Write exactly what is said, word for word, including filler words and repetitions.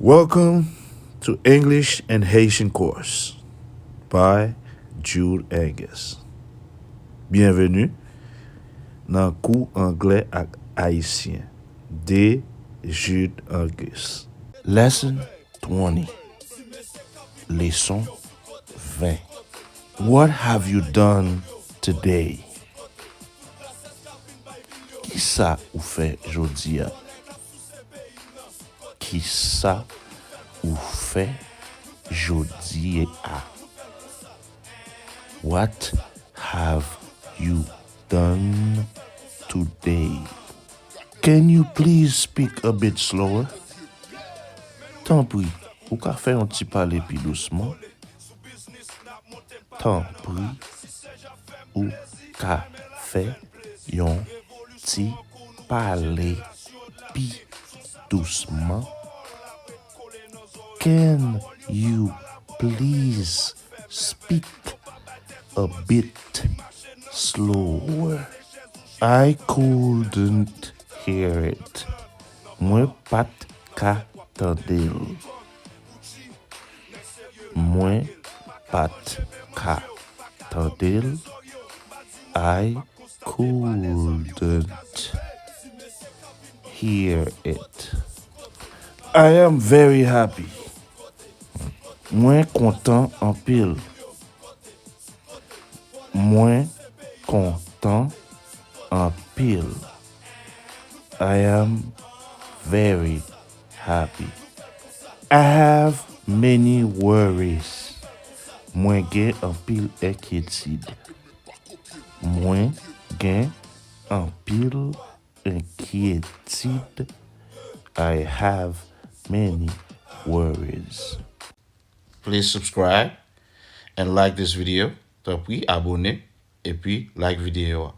Welcome to English and Haitian course by Jude Angus. Byenveni nan kou anglè ak ayisyen de Jude Angus. Lesson twenty. Leson ven. What have you done today? Kisa ou fè jodi a? Kisa ou fè jodi a? What have you done today? Can you please speak a bit slower? Tanpri, ou ka fè yon ti pale pi dousman? Tanpri, ou ka fè yon ti pale pi dousman? Can you please speak a bit slower? I couldn't hear it. Mwen pa t ka tande l. Mwen pa t ka tande l. I couldn't hear it. I am very happy. Mwen kontan anpil. Mwen kontan anpil. I am very happy. I have many worries. Mwen gen anpil enkyetid. Mwen gen anpil enkyetid. I have many worries. Please subscribe and like this video. Tanpri, abone epi like videyo a.